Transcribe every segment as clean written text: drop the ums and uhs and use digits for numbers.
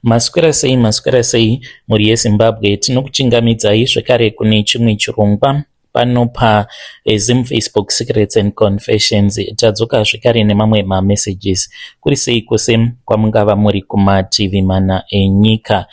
Maswera sei, maswera sei mhuri yeZimbabwe. Tinokuchingamidzai zvekare kune chimwe chirongwa pano paZim Facebook Secrets and Confessions. Tadzoka zvekare nemamwe mamessages. Kuri sei kwose kwamungava muri kumativi mana enyika?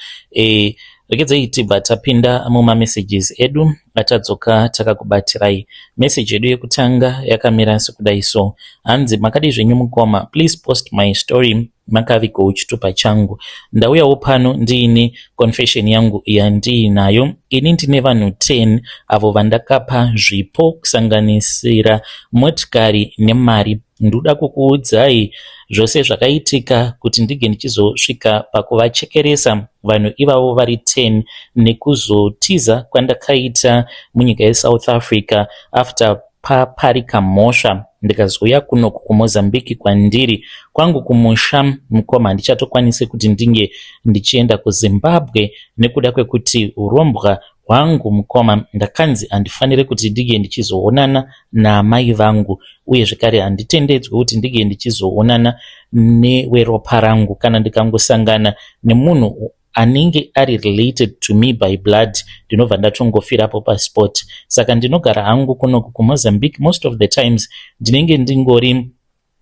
Regedzai tibva tapinda mumamessages edu atadzoka takakubatirai. Message yedu yekutanga yakamira sekudai so. Hanzi, "Makadii zvenyu mukoma? Please post my story makavigawo chitupa changu. Ndauyawo pano ndiine confession yangu yandiinayo. Ini ndine vanhu 10 avo vandakapa zvipo, kusanganisira motikari nemari. Ndoda kukuudzai zvose zvakaitika kuti ndinge ndichizosvika pakuvachekeresa vanhu ivavo vari 10 nekuzotiza kwandakaita munyika yeSouth Africa after paparika mhosva, ndikazouya kunoku kuMozambique kwandiri kwangu kumusha. Mukoma, handichatokwanisi kuti ndinge ndichienda kuZimbabwe nekuda kwekuti urombwa hwangu, mukoma, ndakanzi handifaniri kuti ndinge ndichizoonana naamai vangu, uye zvekare handitendedzwi kuti ndinge ndichizoonana neweropa rangu. Kana ndikangosangana nemunhu anenge ari related to me by blood, ndinobva ndatongofirapo paspot. Saka ndinogara hangu kunoku kuMozambique. Most of the times ndinenge ndingori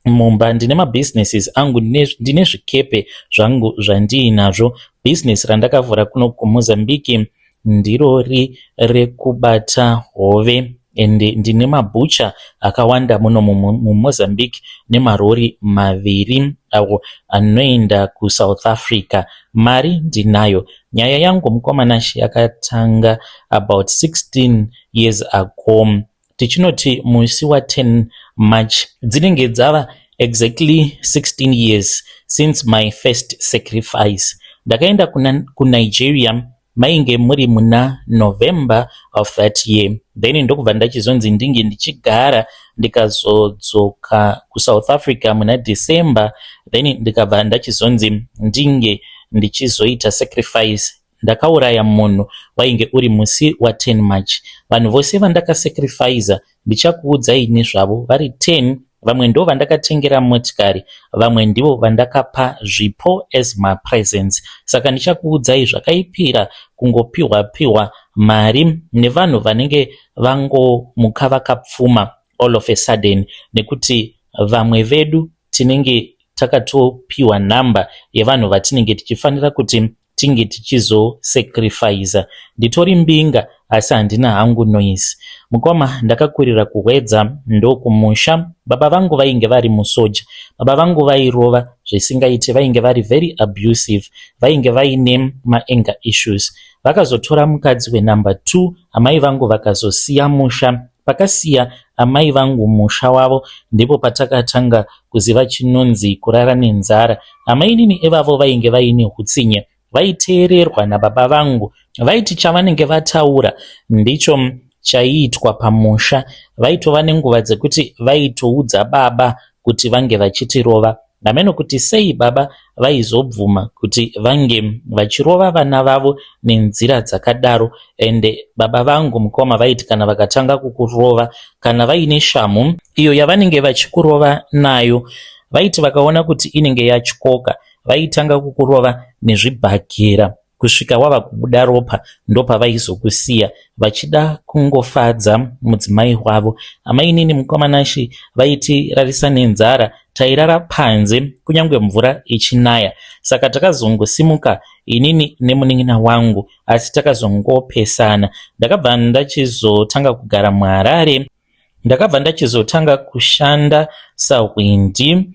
mumba. Ndine mabusinesses angu, ndine zvikepe zvangu zvandiinazvo. Bhizinesi randakavhura kuno kuMozambique ndirori rekubata hove, ende ndine mabhucha akawanda muno muMozambique nemarori 2 awo anoenda kuSouth Africa. Mari ndinayo. Nyaya yangu, mukoma Nash, yakatanga about 16 years ago. Tichinoti musi wa10 March dzinenge dzava exactly 16 years since my first sacrifice. Ndakaenda kuNigeria, mainge muri muna November of that year. Then ndokubva ndachizonzi ndinge ndichigara, ndikazodzoka kuSouth Africa muna December. Then ndikabva ndachizonzi ndinge ndichizoita sacrifice. Ndakauraya munhu, wainge uri musi wa10 March. Vanhu vose vandakasacrifica ndichakuudzai nezvavo, vari 10. Vamwe ndo vandakatengera motikari, vamwe ndivo vandakapa zvipo as mapresents. Saka ndichakuudzai zvakaipira kungopiwa piwa mari nevanhu vanenge vangomuka vakapfuma all of a sudden, nekuti vamwe vedu tinenge takatopiwa nhamba yevanhu vatinenge tichifanira kuti tinge tichizosacrifica. Nditori mbinga, asi handina hangu noise. Mukoma, ndakakurira kuHwedza, ndokumusha. Baba vangu vainge vari musoja. Baba vangu vairova zvisingaiti, vainge vari very abusive, vainge vaine maanger issues. Vakazotora mukadzi wenumber 2. Amai vangu vakazosiya musha. Pakasiya amai vangu musha wavo ndipo patakatanga kuziva chinonzi kurara nenzara. Amainini ivavo vainge vaine utsinye, vaiteererwa nababa vangu. Vaiti chavanenge vataura ndicho chaiitwa pamusha. Vaitova nenguva dzekuti vaitoudza baba kuti vange vachitirova. Hameno kuti sei baba vaizobvuma kuti vange vachirova vana vavo nenzira dzakadaro. Ende baba vangu, mukoma, vaiti kana vakatanga kukurova, kana vaine shamhu iyo yavanenge vachikurova nayo, vaiti vakaona kuti inenge yatyoka, vaitanga kukurova nezvibhakera kusvika wava kubuda ropa, ndopavaizokusiya, vachida kungofadza mudzimai wavo. Amainini, mukoma Nashi, vaitirarisa nenzara. Tairara panze kunyange mvura ichinaya. Saka takazongosimuka inini nemunin'ina wangu, asi takazongopesana. Ndakabva ndachizotanga kugara muHarare. Ndakabva ndachizotanga kushanda sahwindi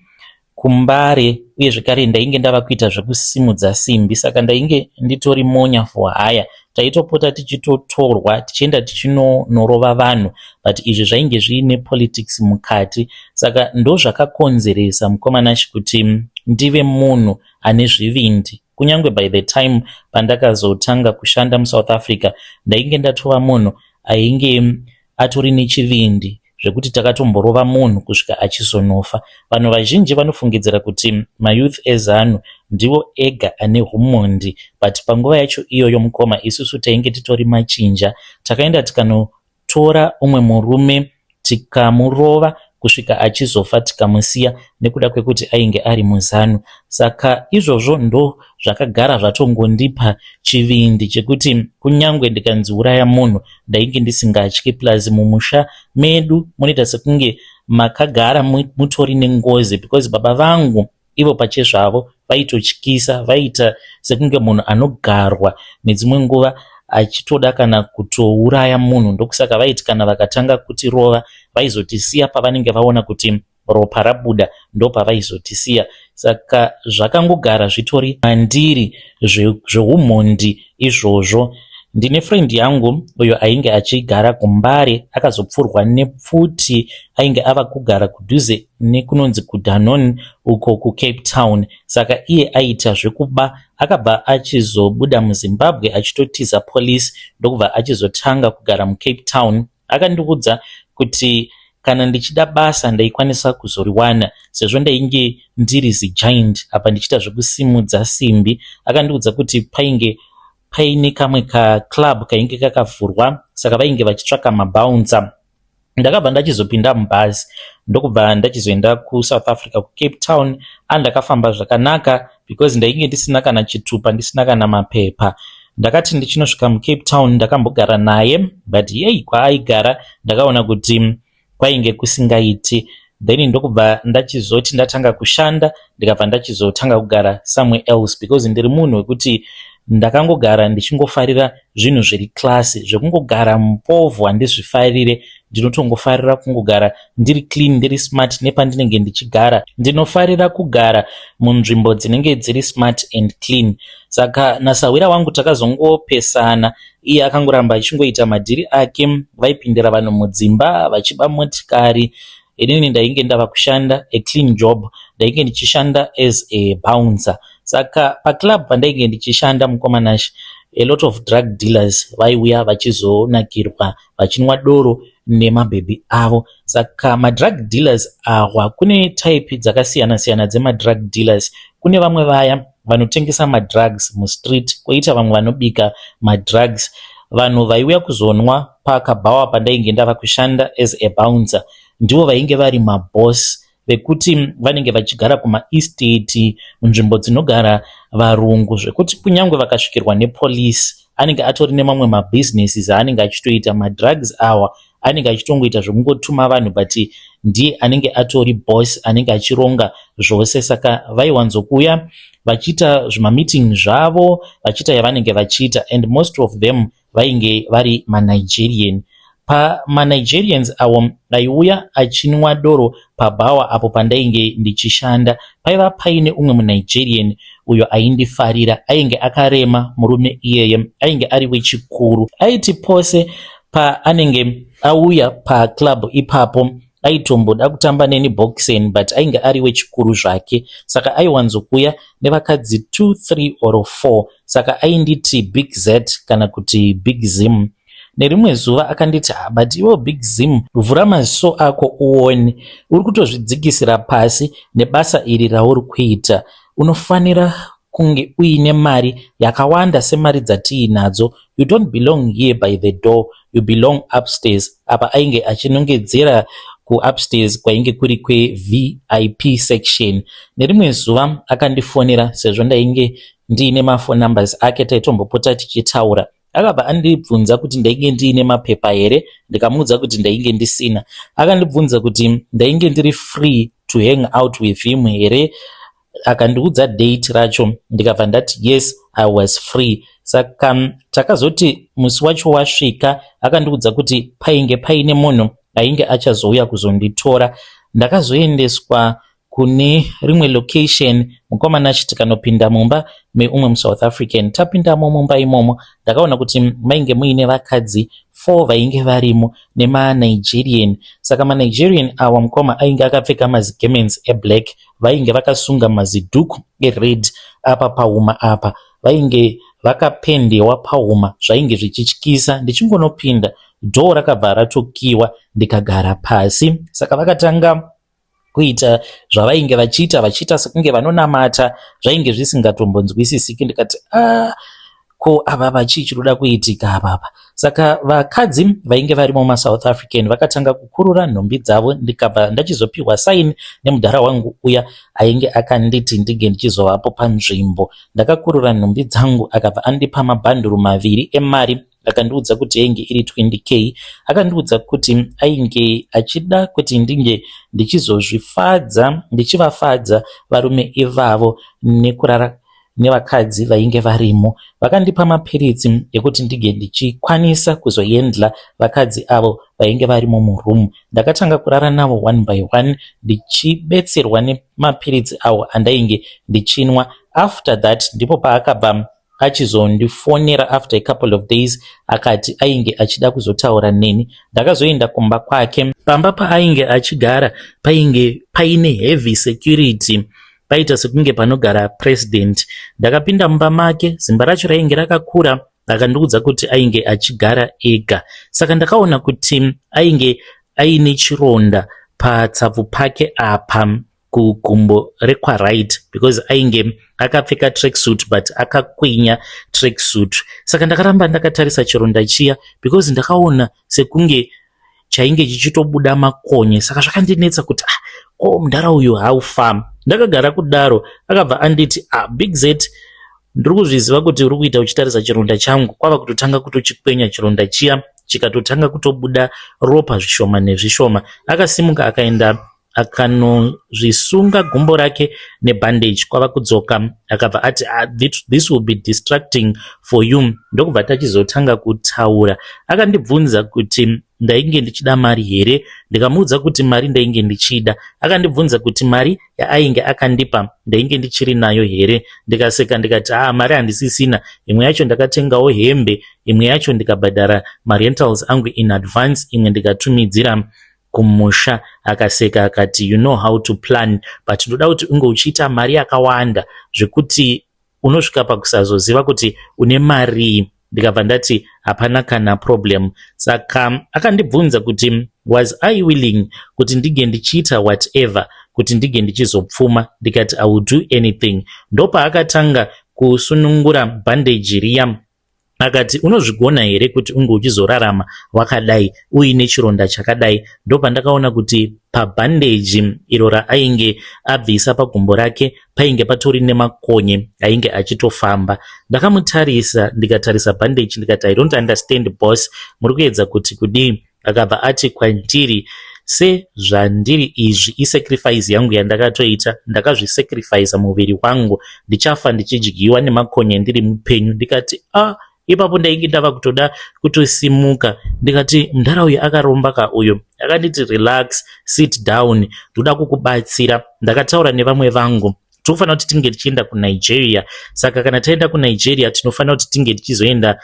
kuMbare, uye zvekare ndainge ndava kuita zvekusimudza simbi, saka ndainge nditori monya for hire. Taitopota tichitotorwa tichienda tichinonorova vanhu, but izvi zvainge zviine politics mukati. Saka ndozvakakonzeresa, mukoma Nashi, kuti ndive munhu ane zvivindi. Kunyange by the time pandakazotanga kushanda muSouth Africa, ndainge ndatova munhu ainge atori nechivindi zvekuti takatomborova munhu kusvika achizonofa. Vanhu vazhinji vanofungidzira kuti mayouth eZANU ndiwo ega ane humondi, but panguva yacho iyoyo, mukoma, isusu tainge titori machinja. Takaenda tikanotora umwe murume, tikamurova. kusvika achizofa tikamusiya nekuda kwekuti ainge ari muZanu. Saka izvozvo ndo zvakagara zvatongondipa chivindi chekuti kunyangwe ndikanzi uraya munhu ndainge ndisingatyi. Plus mumusha medu munoita sekunge makagara mutori nengozi because baba vangu ivo pachezvavo vaitotyisa, vaiita sekunge munhu anogarwa nedzimwe nguva achitoda kana kutouraya munhu. Ndokusaka vaiti kana vakatanga kutirova vaizotisiya pavanenge vaona kuti ropa rabuda, ndopavaizotisiya. Saka zvakangogara zvitori mandiri zveumhondi izvozvo. Ndine friend yangu uyo ainge achigara kuMbare, akazopfurwa nepfuti ainge ava kugara kudhuze nekunonzi kuDanon uko kuCape Town. Saka iye aiita zvekuba, akabva achizobuda muZimbabwe achitotiza police, ndokubva achizotanga kugara muCape Town. Akandiudza kuti kana ndichida basa ndaikwanisa kuzoriwana sezvo ndainge ndiri zigiant apa ndichiita zvekusimudza simbi. Akandiudza kuti painge paine kamwe kaclub kainge kakavhurwa, saka vainge vachitsvaka mabouncer. Ndakabva ndachizopinda mubhazi, ndokubva ndachizoenda kuSouth Africa, kuCape Town. Andakafamba zvakanaka because ndainge ndisina kana chitupa, ndisina kana mapepa. Ndakati ndichinosvika muCape Town, ndakambogara naye, but yei kwaaigara ndakaona kuti kwainge kusingaiti. Then ndokubva ndachizoti ndatanga kushanda, ndikabva ndachizotanga kugara somewhere else because ndiri munhu wekuti ndakangogara ndichingofarira zvinhu zviri class. Zvekungogara mupovhu handizvifarire. Ndinotongofarira kungogara ndiri clean, ndiri smart nepandinenge ndichigara. Ndinofarira kugara munzvimbo dzinenge dziri smart and clean. Saka nasahwira wangu takazongopesana, iye akangoramba achingoita madhiri ake, vaipindira vanhu mudzimba vachiba motikari. Inini ndainge ndava kushanda a clean job, ndainge ndichishanda as a bouncer. Saka paclub pandainge ndichishanda, mukoma Nash, a lot of drug dealers vaiuya vachizonakirwa vachinwa doro nemabhebhi avo. Saka madrug dealers awa, kune type dzakasiyana siyana dzemadrug dealers. Kune vamwe vaya vanotengesa madrugs mustreet, kwoita vamwe vanobika madrugs. Vanhu vaiuya kuzonwa pakabhawa pandainge ndava kushanda as a bouncer ndivo vainge vari maboss vekuti vanenge vachigara kumaestate, munzvimbo dzinogara varungu, zvekuti kunyange vakasvikirwa nepolisi anenge atori nemamwe mabusinesses aanenge achitoita. Madrugs awa anenge achitongoita zvekungotuma vanhu, but ndiye anenge atori boss, anenge achironga zvose. Saka vaiwanzokuuya vachiita zvimameeting zvavo, vachiita yavanenge vachiita, and most of them vainge vari maNigerian. PamaNigerians avo aiuya achinwa doro pabhawa apo pandainge ndichishanda, paiva paine umwe muNigerian uyo aindifarira. Ainge akarema murume iyeye, ainge ari wechikuru. Aiti pose paanenge auya paclub ipapo aitomboda kutamba neni boxing, but ainge ari wechikuru zvake, saka aiwanzokuuya nevakadzi 2, 3 or 4. Saka ainditi Big Z kana kuti Big Zim. Nerimwe zuva akanditi, ah, but iwo Big Zim, vhura maziso ako uone, uri kutozvidzikisira pasi nebasa iri rauri kuita. Unofanira kunge uine mari yakawanda semari dzatiinadzo. You don't belong here by the door, you belong upstairs. Apa ainge achinongedzera kuupstairs kwainge kuri kweVIP section. Nerimwe zuva akandifonera, sezvo ndainge ndiine maphone numbers ake, taitombopota tichitaura. Akabva andibvunza kuti ndainge ndiine mapepa here, ndikamuudza kuti ndainge ndisina. Akandibvunza kuti ndainge ndiri free to hang out with him here, akandiudza date racho, ndikabva ndati yes, I was free. Saka takazoti musi wacho wasvika, akandiudza kuti painge paine munhu ainge achazouya kuzonditora. Ndakazoendeswa kune rimwe location, mukoma Nash, tikanopinda mumba meumwe muSouth African. Tapindamo mumba imomo, ndakaona kuti mainge muine vakadzi 4 vainge varimo nemaNigerian. Saka maNigerian awa, mukoma, ainge akapfeka mazigarments eblack, vainge vakasunga mazidhuku ered apa pahuma apa vainge vakapendewa pahuma, zvainge zvichityisa. Ndichingonopinda, dhoo rakabva ratokiwa, ndikagara pasi. Saka vakatanga kuita zvavainge vachiita, vachiita sekunge vanonamata, zvainge zvisingatombonzwisisiki. Ndikati, ah, Ko avava chii chinoda kuitika avava? Saka vakadzi vainge varimo maSouth African vakatanga kukurura nhumbi dzavo, ndikabva ndachizopiwa saini nemudhara wangu uya ainge akanditi ndinge ndichizovapo panzvimbo. Ndakakurura nhumbi dzangu akabva andipa mabhanduru maviri emari, akandiudza kuti yainge iri 20K. Akandiudza kuti ainge achida kuti ndinge ndichizozvifadza, ndichivafadza varume ivavo nekurara nevakadzi vainge varimo. Vakandipa mapiritsi ekuti ndinge ndichikwanisa kuzoyendla vakadzi avo vainge varimo muroom. Ndakatanga kurara navo one by one ndichibetserwa nemapiritsi awo andainge ndichinwa. After that ndipo paakabva achizondifonera after a couple of days, akati ainge achida kuzotaura neni. Ndakazoenda kumba kwake. Pamba paainge achigara painge paine heavy security, paita sekunge panogara president. Ndakapinda mumba make, zimba racho rainge rakakura. Akandiudza kuti ainge achigara ega. Saka ndakaona kuti ainge aine chironda patsapfu pake apa kugumbo rekwaright, because ainge akapfeka tracksuit but akakwinya tracksuit. Saka ndakaramba ndakatarisa chironda chiya because ndakaona sekunge chainge chichitobuda makonye. Saka zvakandinetsa kuti, ah, ko mudhara uyu how far? Ndakagara kudaro, akabva anditi, "Ah, Big Z, ndiri kuzviziva kuti uri kuita uchitarisa chironda changu." Kwava kutotanga kutochikwenya chironda chiya, chikatotanga kutobuda ropa zvishoma nezvishoma. Akasimuka akaenda akanozvisunga gumbo rake nebandage, kwava kudzoka akabva ati, "Ah, this will be distracting for you." Ndokubva tachizotanga kutaura. Akandibvunza kuti ndainge ndichida mari here, ndikamuudza kuti mari ndainge ndichida. Akandibvunza kuti mari yaainge akandipa ndainge ndichiri nayo here. Ndikaseka ndikati, "Aa, mari handisisina. Imwe yacho ndakatengawo hembe, imwe yacho ndikabhadhara marentals angu in advance, imwe ndikatumidzira kumusha." Akaseka akati, "You know how to plan, but ndoda kuti unge uchiita mari yakawanda zvekuti unosvika pakusazoziva kuti une marii." Ndikabva ndati hapana kana problem. Saka akandibvunza kuti was I willing kuti ndinge ndichiita whatever kuti ndinge ndichizopfuma. Ndikati, "I will do anything." Ndopaakatanga kusunungura bhandeji riya, akati, "Unozvigona here kuti unge uchizorarama wakadai uine chironda chakadai?" Ndopandakaona kuti pabhandeji iro raainge abvisa pagumbo rake painge patori nemakonye ainge achitofamba. Ndakamutarisa, ndikatarisa bhandeji, ndikati, "I don't understand, boss. Muri kuedza kuti kudii?" Akabva ati kwandiri, "Sezvandiri izvi isacrifice yangu yandakatoita. Ndakazvisacrifica muviri wangu. Ndichafa ndichidyiwa nemakonye ndiri mupenyu." Ndikati, "A ah." Ipapo ndainge ndava kutoda kutosimuka. Ndikati, "Mudhara uyu akaromba ka uyu." Akanditi, "Relax, sit down, ndoda kukubatsira. Ndakataura nevamwe vangu, tinofanira kuti tinge tichienda kuNigeria. Saka kana taenda kuNigeria, tinofanira kuti tinge tichizoenda,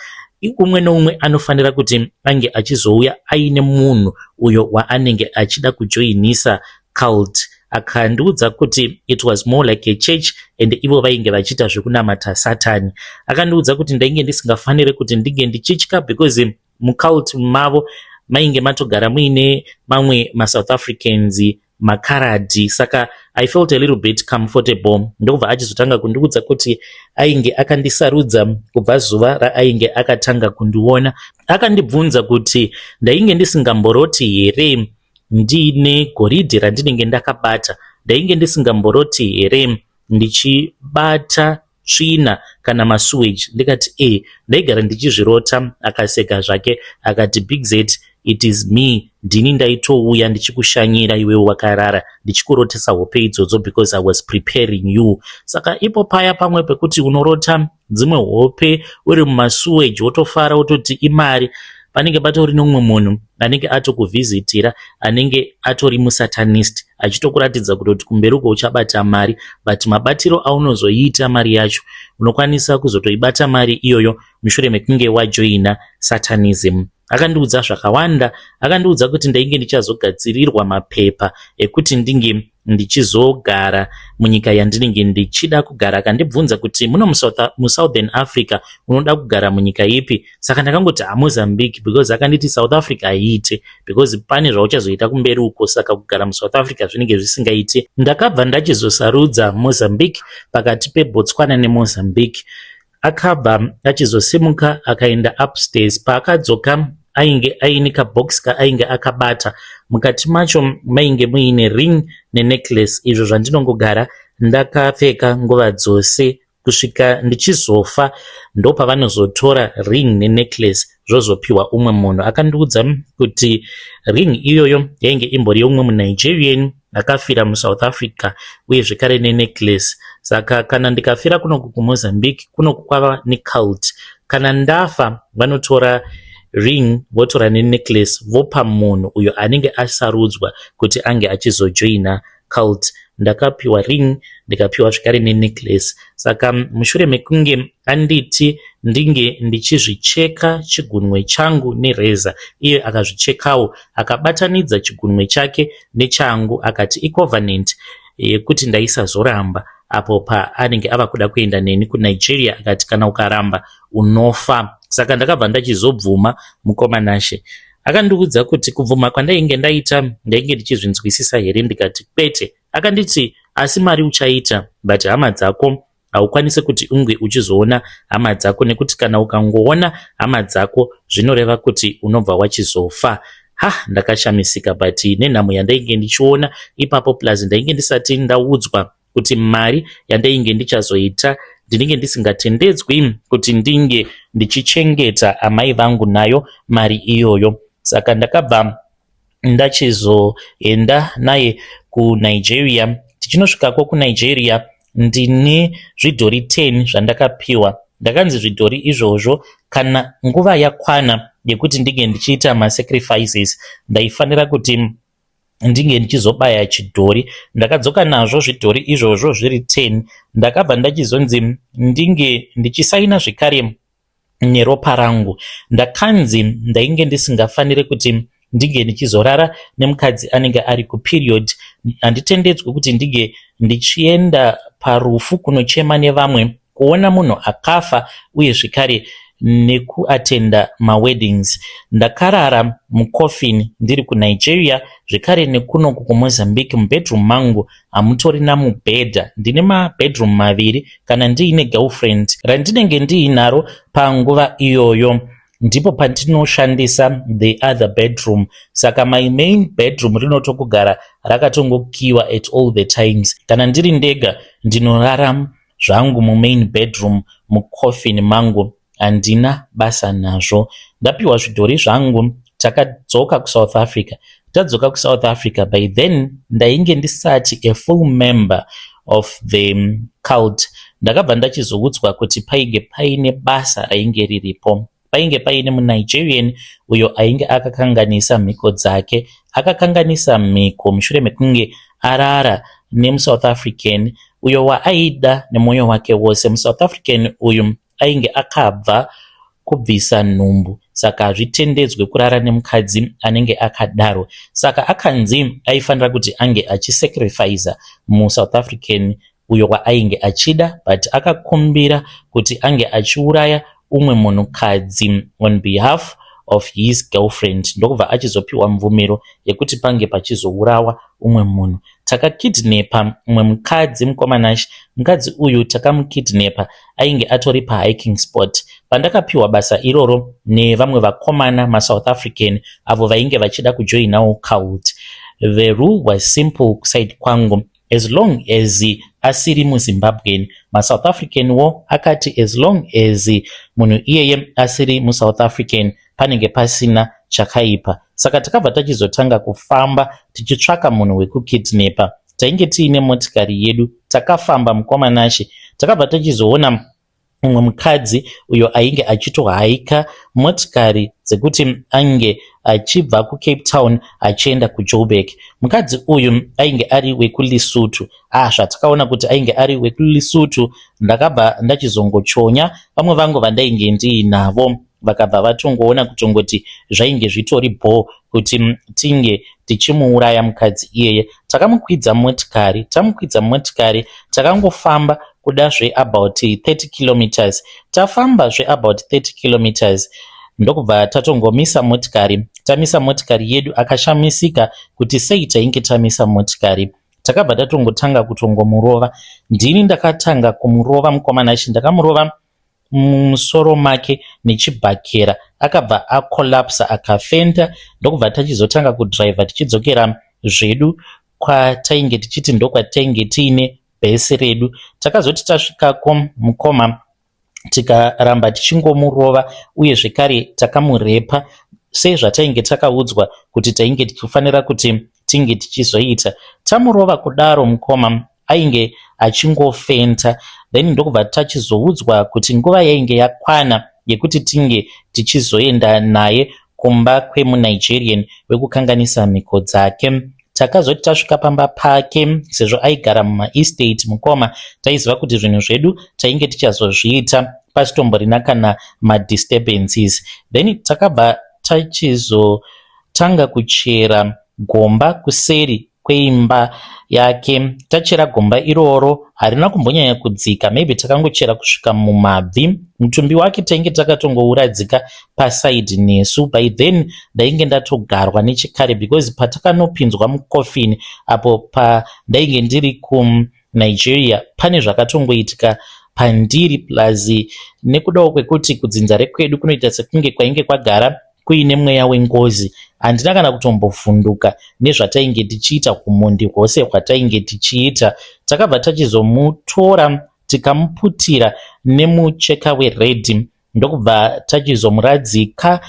umwe neumwe anofanira kuti ange achizouya aine munhu uyo waanenge achida kujoinisa cult." Akandiudza kuti it was more like a church and ivo vainge vachiita zvekunamata Satani. Akandiudza kuti ndainge ndisingafaniri kuti ndinge ndichitya because mucult mavo mainge matogara muine mamwe maSouth Africans, makaradhi. Saka I felt a little bit comfortable. Ndokubva achizotanga kundiudza kuti ainge akandisarudza kubva zuva raainge akatanga kundiona. Akandibvunza kuti ndainge ndisingamboroti here ndiine goridhe randinenge ndakabata, ndainge ndisingamboroti here ndichibata tsvina kana masewage. Ndikati, "E, ndaigara ndichizvirota." Akaseka zvake akati, "Big Z, it is me. Ndini ndaitouya ndichikushanyira iwewe wakarara, ndichikurotesa hope idzodzo because I was preparing you." Saka ipo paya pamwe pekuti unorota dzimwe hope uri mumasewage, wotofara wototi imari, panenge patori nomumwe munhu anenge atokuvhizitira, anenge atori musatanist, achitokuratidza kutoti kumberi uko uchabata mari, but mabatiro aunozoiita mari yacho, unokwanisa kuzotoibata mari iyoyo mushure mekunge wajoina satanism. Akandiudza zvakawanda. Akandiudza kuti ndainge ndichazogadzirirwa mapepa ekuti ndinge ndichizogara munyika yandinenge ndichida kugara. Akandibvunza kuti muno muSouthern Africa unoda kugara munyika ipi. Saka ndakangoti, "HaMozambique," because akanditi South Africa haiite because pane zvauchazoita kumberi uko, saka kugara muSouth Africa zvinenge zvisingaiti. Ndakabva ndachizosarudza Mozambique pakati peBotswana neMozambique. Akabva achizosimuka akaenda upstairs. Paakadzoka ainge aine kabox kaainge akabata. Mukati macho mainge muine ring nenecklace izvo zvandinongogara ndakapfeka nguva dzose kusvika ndichizofa. Ndopavanozotora ring nenecklace zvozopiwa umwe munhu. Akandiudza kuti ring iyoyo yainge imbori yeumwe muNigerian akafira muSouth Africa uye zvekare nenecklace. Saka kana ndikafira kunoku kuMozambique kunoku kwava necult. Kana ndafa vanotora ring votora nenecklace vopa munhu uyo anenge asarudzwa kuti ange achizojoina cult. Ndakapiwa ring ndikapiwa zvekare nenecklace. Saka mushure mekunge anditi ndinge ndichizvicheka chigunwe changu nereza, iye akazvichekawo akabatanidza chigunwe chake nechangu akati icovenant yekuti ndaisazoramba apo paanenge ava kuda kuenda neni kuNigeria. Akati kana ukaramba unofa. Saka ndakabva ndachizobvuma mukoma Nashe. Akandiudza kuti kubvuma kwandainge ndaita ndainge ndichizvinzwisisa here, ndikati kwete. Akanditi asi mari uchaita but hama dzako haukwanisi kuti unge uchizoona hama dzako nekuti kana ukangoona hama dzako zvinoreva kuti unobva wachizofa. Ha, ndakashamisika but nenhamo yandainge ndichiona ipapo plus ndainge ndisati ndaudzwa kuti mari yandainge ndichazoita ndinenge ndisingatendedzwi kuti ndinge ndichichengeta amai vangu nayo mari iyoyo. Saka ndakabva ndachizoenda naye kuNigeria. Tichinosvikako kuNigeria ndine zvidhori 10 zvandakapiwa. Ndakanzi zvidhori izvozvo kana nguva yakwana yekuti ndinge ndichiita masacrifices ndaifanira kuti ndinge ndichizobaya chidhori. Ndakadzoka nazvo zvidhori izvozvo zviri 10. Ndakabva ndachizonzi ndinge ndichisaina zvekare neropa rangu. Ndakanzi ndainge ndisingafaniri kuti ndinge ndichizorara nemukadzi anenge ari kuperiod. Handitendedzwi kuti ndinge ndichienda parufu kunochema nevamwe, kuona munhu akafa uye zvekare nekuatenda maweddings. Ndakarara mucoffin ndiri kuNigeria zvekare nekunoku kuMozambique. Mubedroom mangu hamutorina mubhedha. Ndine mabedroom maviri kana ndiine girlfriend randinenge ndiinaro panguva iyoyo ndipo pandinoshandisa the other bedroom. Saka my main bedroom rinotokugara rakatongokiwa at all the times. Kana ndiri ndega ndinorara zvangu mumain bedroom mucoffin mangu, handina basa nazvo. Ndapiwa zvidhori zvangu takadzoka kuSouth Africa. Tadzoka kuSouth Africa, by then ndainge ndisati a full member of the cult. Ndakabva ndachizoudzwa kuti painge paine basa rainge riripo. Painge paine muNigerian uyo ainge akakanganisa mhiko dzake. Akakanganisa mhiko mushure mekunge arara nemuSouth African uyo waaida nemwoyo wake wose. MuSouth African uyu ainge akabva kubvisa nhumbu, saka hazvitendedzwe kurara nemukadzi anenge akadaro. Saka akanzi aifanira kuti ange achisacrifica muSouth African uyo waainge achida, but akakumbira kuti ange achiuraya umwe munhukadzi on behalf of his girlfriend, ndokubva achizopiwa mvumiro yekuti pange pachizourawa umwe munhu. Takakidnapa umwe mukadzi mukoma Nashe. Mukadzi uyu takamukidnapa ainge atori pahiking spot. Pandakapiwa basa iroro nevamwe vakomana maSouth African avo vainge vachida kujoinawo cult. The rule was simple kuside kwangu: as long as asiri muZimbabwean. MaSouth African wo akati as long as munhu iyeye asiri muSouth African panenge pasina chakaipa. Saka takabva tachizotanga kufamba tichitsvaka munhu wekukidnapa. Tainge tiine motikari yedu. Takafamba mukoma Nashe, takabva tachizoona mumwe mukadzi uyo ainge achitohaika motikari dzekuti ange achibva kuCape Town achienda kuJoburg. Mukadzi uyu ainge ari wekuLesotho. Ah, zvatakaona kuti ainge ari wekuLesotho, ndakabva ndachizongochonya vamwe vangu vandainge ndiinavo, vakabva vatongoona kutongoti zvainge zvitori bho kuti tinge tichimuuraya mukadzi iyeye. Takamukwidza motikari. Tamukwidza motikari, takangofamba kuda zveabout 30 kilometers. Tafamba zveabout 30 kilometers, ndokubva tatongomisa motikari. Tamisa motikari yedu, akashamisika kuti sei tainge tamisa motikari. Takabva tatongotanga kutongomurova. Ndini ndakatanga kumurova mukoma Nashe. Ndakamurova. mumusoro make nechibhakera. Akabva akolapsa akafenda, ndokubva tachizotanga kudhiraivha tichidzokera zvedu kwatainge tichiti ndokwatainge tiine bhesi redu. Takazoti tasvikako mukoma, tikaramba tichingomurova uye zvekare takamurepa sezvatainge takaudzwa kuti tainge tichifanira kuti tinge tichizoita. Tamurova kudaro mukoma, ainge achingofenta, then ndokubva tachizoudzwa kuti nguva yainge yakwana yekuti tinge tichizoenda naye kumba kwemuNigerian wekukanganisa mhiko dzake. Takazoti tasvika pamba pake, sezvo aigara mumaestate mukoma, taiziva kuti zvinhu zvedu tainge tichazozviita pasitomborina kana madisturbances. Then takabva tachizotanga kuchera gomba kuseri kweimba yake. Tachera gomba iroro, harina kumbonyanya kudzika, maybe takangochera kusvika mumabvi. Mutumbi wake tainge takatongouradzika pasaidi nesu. By then ndainge ndatogarwa nechekare, because patakanopinzwa mukofini apo pandainge ndiri kuNigeria, pane zvakatongoitika pandiri, plus nekudawo kwekuti kudzinza rekwedu kunoita sekunge kwainge kwagara kuine mweya wengozi. Handina kana kutombovhunduka nezvatainge tichiita, humhondi hwose hwatainge tichiita. Takabva tachizomutora, tikamuputira nemucheka weredhi, ndokubva tachizomuradzika.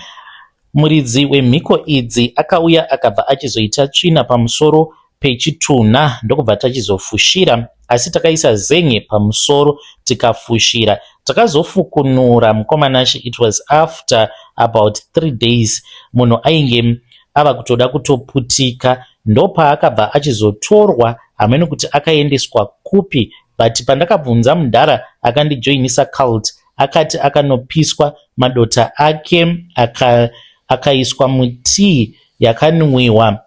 Muridzi wemhiko idzi akauya, akabva achizoita tsvina pamusoro pechitunha, ndokubva tachizofushira, asi takaisa zen'e pamusoro tikafushira. Takazofukunura mukoma Nashe, it was after about 3 days. Munhu ainge ava kutoda kutoputika. Ndopaakabva achizotorwa, hameno kuti akaendeswa kupi, but pandakabvunza mudhara akandijoinisa cult, akati akanopiswa madota ake, akaiswa mutii yakanwiwa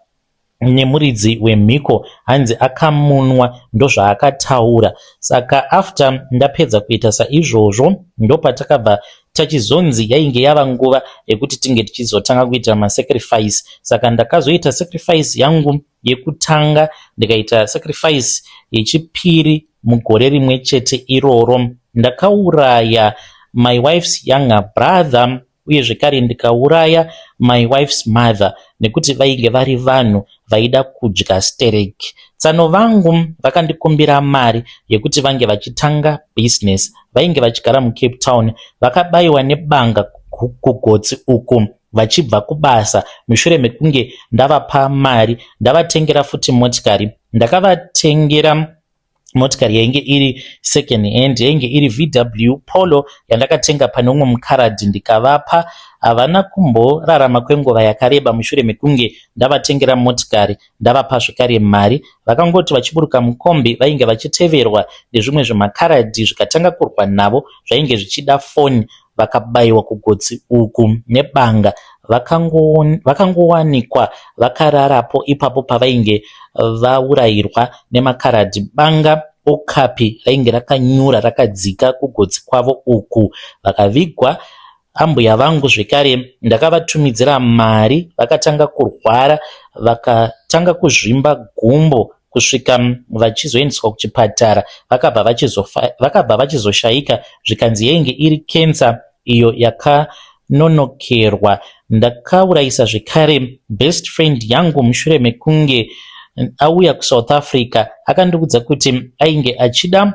nemuridzi wemhiko. Hanzi akamunwa, ndozvaakataura. Saka after ndapedza kuita saizvozvo, ndopatakabva tachizonzi yainge yava nguva yekuti tinge tichizotanga kuita masacrifice. Saka ndakazoita sacrifice yangu yekutanga, ndikaita sacrifice yechipiri mugore rimwe chete iroro. Ndakauraya my wife's younger brother, uye zvekare ndikauraya my wife's mother, nekuti vainge vari vanhu vaida kudya stereki. Tsano vangu vakandikumbira mari yekuti vange vachitanga bhizinesi. Vainge vachigara muCape Town. Vakabayiwa nebanga kugotsi uku vachibva kubasa, mushure mekunge ndavapa mari, ndavatengera futi motikari. Ndakavatengera motikari yainge iri second hand, yainge iri VW Polo yandakatenga pane umwe mukaradhi, ndikavapa. Havana kumborarama kwenguva yakareba mushure mekunge ndavatengera motikari, ndavapa zvekare mari. Vakangoti vachiburuka mukombi, vainge vachiteverwa nezvimwe zvimakaradhi, zvikatanga kurwa navo, zvainge zvichida foni. Vakabayiwa kugotsi uku nebanga, vakangowanikwa vakararapo ipapo pavainge vaurayirwa nemakaradhi. Banga okapi rainge rakanyura rakadzika kugotsi kwavo uku. Vakavigwa. Ambuya vangu zvekare ndakavatumidzira mari. Vakatanga kurwara, vakatanga kuzvimba gumbo kusvika vachizoendeswa kuchipatara. Vakabva vachizoshayika, zvikanzi yainge iri kensa iyo yakanonokerwa. Ndakaurayisa zvekare best friend yangu mushure mekunge auya kuSouth Africa. Akandiudza kuti ainge achida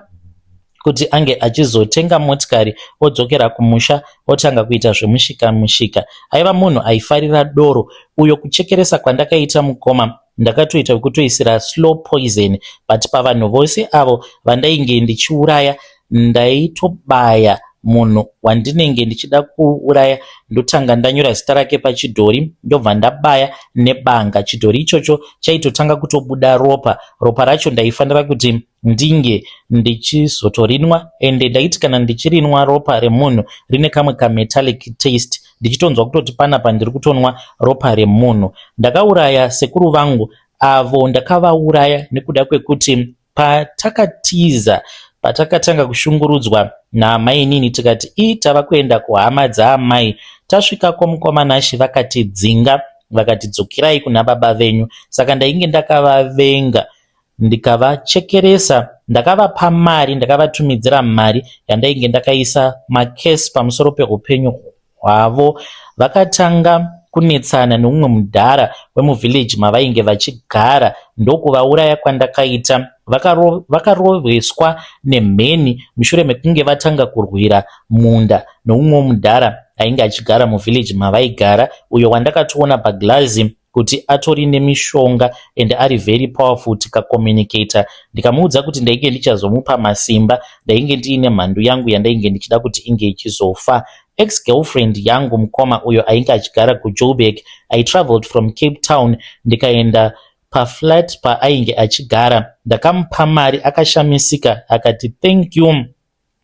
kuti ange achizotenga motikari, odzokera kumusha, otanga kuita zvemushika mushika. Aiva munhu aifarira doro uyo. Kuchekeresa kwandakaita mukoma, ndakatoita wekutoisira slow poison. But pavanhu vose avo vandainge ndichiuraya, ndaitobaya munhu wandinenge ndichida kuuraya, ndotanga ndanyora zita rake pachidhori, ndobva ndabaya nebanga. Chidhori ichocho chaitotanga kutobuda ropa. Ropa racho ndaifanira kuti ndinge ndichizotorinwa, ende ndaiti kana ndichirinwa, ropa remunhu rine kamwe kametallic taste, ndichitonzwa kutoti panapa ndiri kutonwa ropa remunhu. Ndakauraya sekuru vangu avo. Ndakavauraya nekuda kwekuti patakatiza, patakatanga kushungurudzwa naamainini, tikati i tava kuenda kuhama dzaamai. Tasvikako mukoma Nashe, vakatidzinga, vakati dzokerai kuna baba venyu. Saka ndainge ndakavavenga. Ndikavachekeresa, ndakavapa mari, ndakavatumidzira mari yandainge ndakaisa makesi pamusoro peupenyu hwavo. Vakatanga kunetsana neumwe mudhara wemuvillage mavainge vachigara, ndokuvauraya kwandakaita. Vakaroveswa nemheni mushure mekunge vatanga kurwira munda neumwe mudhara ainge achigara muvillage mavaigara, uyo wandakatoona paglazi kuti atori nemishonga and ari very powerful. Tikacommunicata, ndikamuudza kuti ndainge ndichazomupa masimba, ndainge ndiine mhandu yangu yandainge ndichida kuti inge ichizofa. Ex girlfriend yangu, mukoma, uyo ainge achigara kuJoburg. I travelled from Cape Town, ndikaenda paflat paainge achigara. Ndakamupa mari, akashamisika akati, "Thank you."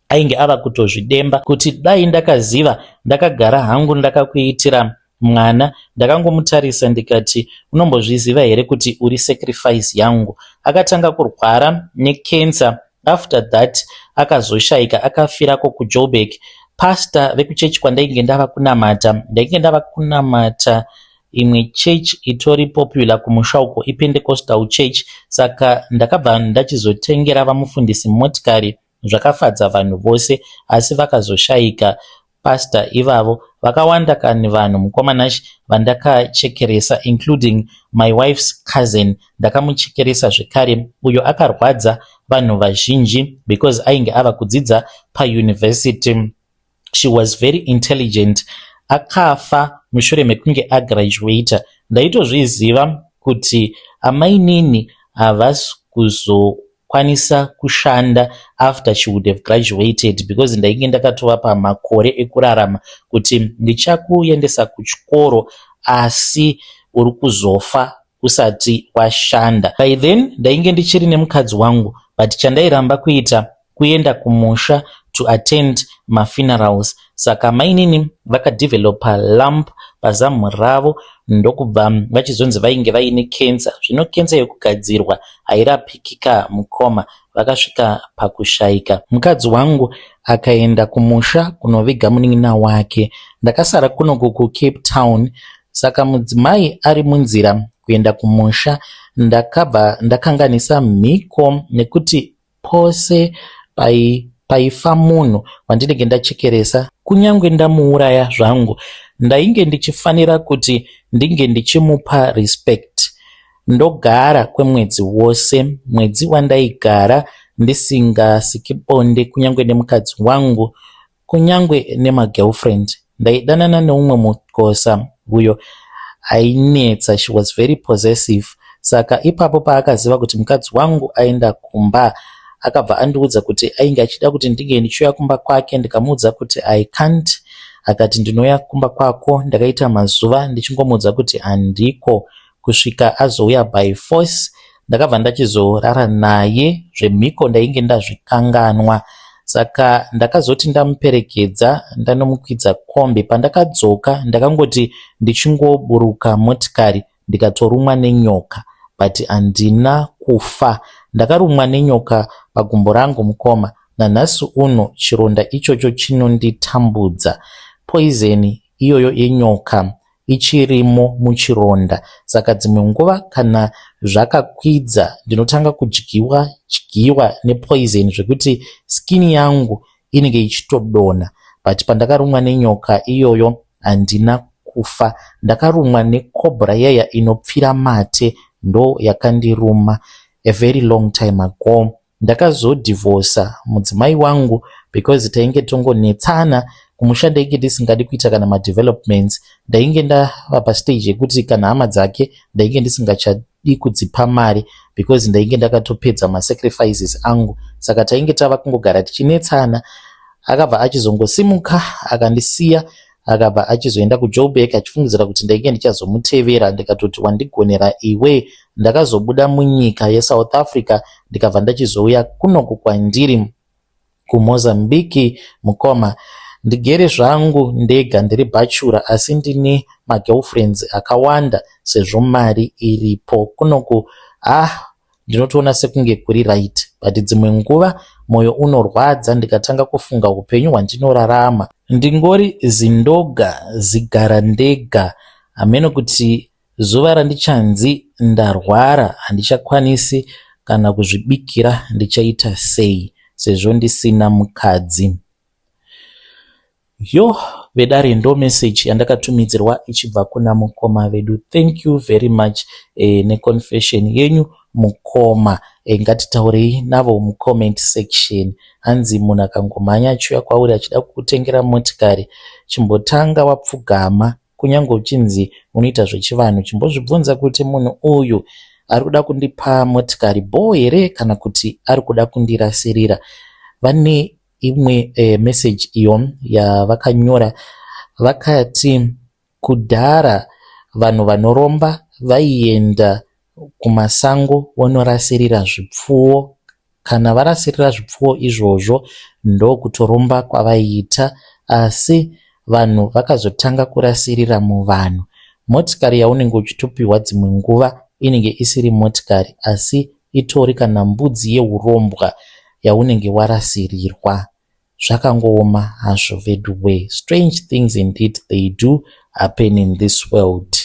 Ainge ava kutozvidemba kuti, "Dai ndakaziva ndakagara hangu ndakakuitira mwana." Ndakangomutarisa ndikati, "Unombozviziva here kuti uri sacrifice yangu?" Akatanga kurwara necancer. After that akazoshayika, akafirako kuJoburg. Pastor vekuchechi kwandainge ndava kunamata, ndainge ndava kunamata imwe church itori popular kumusha uko, iPentecostal church, saka ndakabva ndachizotengera vamufundisi motikari. Zvakafadza vanhu vose, asi vakazoshayika pastor ivavo. Vakawanda kani vanhu, mukoma Nash, vandakachekeresa, including my wife's cousin. Ndakamuchekeresa zvekare, uyo akarwadza vanhu vazhinji because ainge ava kudzidza pauniversity. She was very intelligent. Akafa mushure mekunge agraduata. Ndaitozviziva kuti amainini havasi kuzokwanisa kushanda after she would have graduated, because ndainge ndakatovapa makore ekurarama kuti ndichakuendesa kuchikoro, asi uri kuzofa usati washanda. By then ndainge ndichiri nemukadzi wangu, but chandairamba kuita kuenda kumusha to attend mafunerals. Saka mainini vakadevelopa lump pazamu ravo, ndokubva vachizonzi vainge vaine cancer. Zvino cancer yekugadzirwa hairapikika, mukoma. Vakasvika pakushayika. Mukadzi wangu akaenda kumusha kunoviga munin'ina wake. Ndakasara kunoku kuCape Town. Saka mudzimai ari munzira kuenda kumusha, ndakabva ndakanganisa mhiko, nekuti pose paifa munhu wandinenge ndachekeresa, kunyange ndamuuraya zvangu, ndainge ndichifanira kuti ndinge ndichimupa respect. Ndogara kwemwedzi wose, mwedzi wandaigara ndisingasiki bonde, kunyange nemukadzi wangu, kunyange nemagirlfriend. Ndaidanana neumwe mukosa uyo ainetsa. She was very possessive. Saka ipapo paakaziva kuti mukadzi wangu aenda kumba, akabva andiudza kuti ainge achida kuti ndinge ndichiuya kumba kwake. Ndikamuudza kuti, "I can't." Akati, "Ndinouya kumba kwako." Ndakaita mazuva ndichingomuudza kuti handiko, kusvika azouya by force. Ndakabva ndachizorara naye. Zvemhiko ndainge ndazvikanganwa. Saka ndakazoti ndamuperekedza, ndanomukwidza kombi, pandakadzoka ndakangoti ndichingoburuka motikari, ndikatorumwa nenyoka, but handina kufa. Ndakarumwa nenyoka pagumbo rangu, mukoma. Nanhasi uno chironda ichocho chinonditambudza. Poison iyoyo yenyoka ichirimo muchironda. Saka dzimwe nguva kana zvakakwidza, ndinotanga kudyiwa dyiwa nepoison, zvekuti skin yangu inenge ichitodonha. But pandakarumwa nenyoka iyoyo handina kufa. Ndakarumwa necobra yaya inopfira mate, ndo yakandiruma a very long time ago. Ndakazodhivhosa mudzimai wangu because tainge tongonetsana. Kumusha ndainge ndisingadi kuita kana madevelopments. Ndainge ndava pastage yekuti kana hama dzake ndainge ndisingachadi kudzipa mari, because ndainge ndakatopedza masacrifices angu. Saka tainge tava kungogara tichinetsana. Akabva achizongosimuka akandisiya, akabva achizoenda kuJoburg achifungidzira kuti ndainge ndichazomutevera. Ndikatoti, "Wandigonera iwe." Ndakazobuda munyika yeSouth Africa, ndikabva ndachizouya kunoku kwandiri kuMozambique. Mukoma, ndigere zvangu ndega, ndiri bachelor, asi ndine magirlfriends akawanda sezvo mari iripo kunoku. Ah, ndinotoona sekunge kuri right, but dzimwe nguva mwoyo unorwadza ndikatanga kufunga upenyu hwandinorarama. Ndingori zindoga, zigara ndega. Hameno kuti zuva randichanzi ndarwara, handichakwanisi. Kana kuzvibikira ndichaita sei sezvo ndisina mukadzi? Yoh vedare ndo message yandakatumidzirwa ichibva kuna mukoma vedu. Thank you very much neconfession yenyu mukoma. Ngatitaurei navo mucomment section. Hanzi munhu akangomhanya achiuya kwauri achida kukutengera motikari, chimbotanga wapfugama kunyange uchinzi unoita zvechivanhu, chimbozvibvunza kuti munhu uyu ari kuda kundipa motikari bhoo here kana kuti ari kuda kundirasirira. Vane imwe message iyo yavakanyora vakati kudhara vanhu vanoromba vaienda kumasango vonorasirira zvipfuwo. Kana varasirira zvipfuwo izvozvo ndokutoromba kwavaiita, asi vanhu vakazotanga kurasirira muvanhu. Motikari yaunenge uchitopiwa dzimwe nguva inenge isiri motikari asi itori kana mbudzi yeurombwa yaunenge warasirirwa. Zvakangooma hazvo veduwe. Strange things indeed they do happen in this world.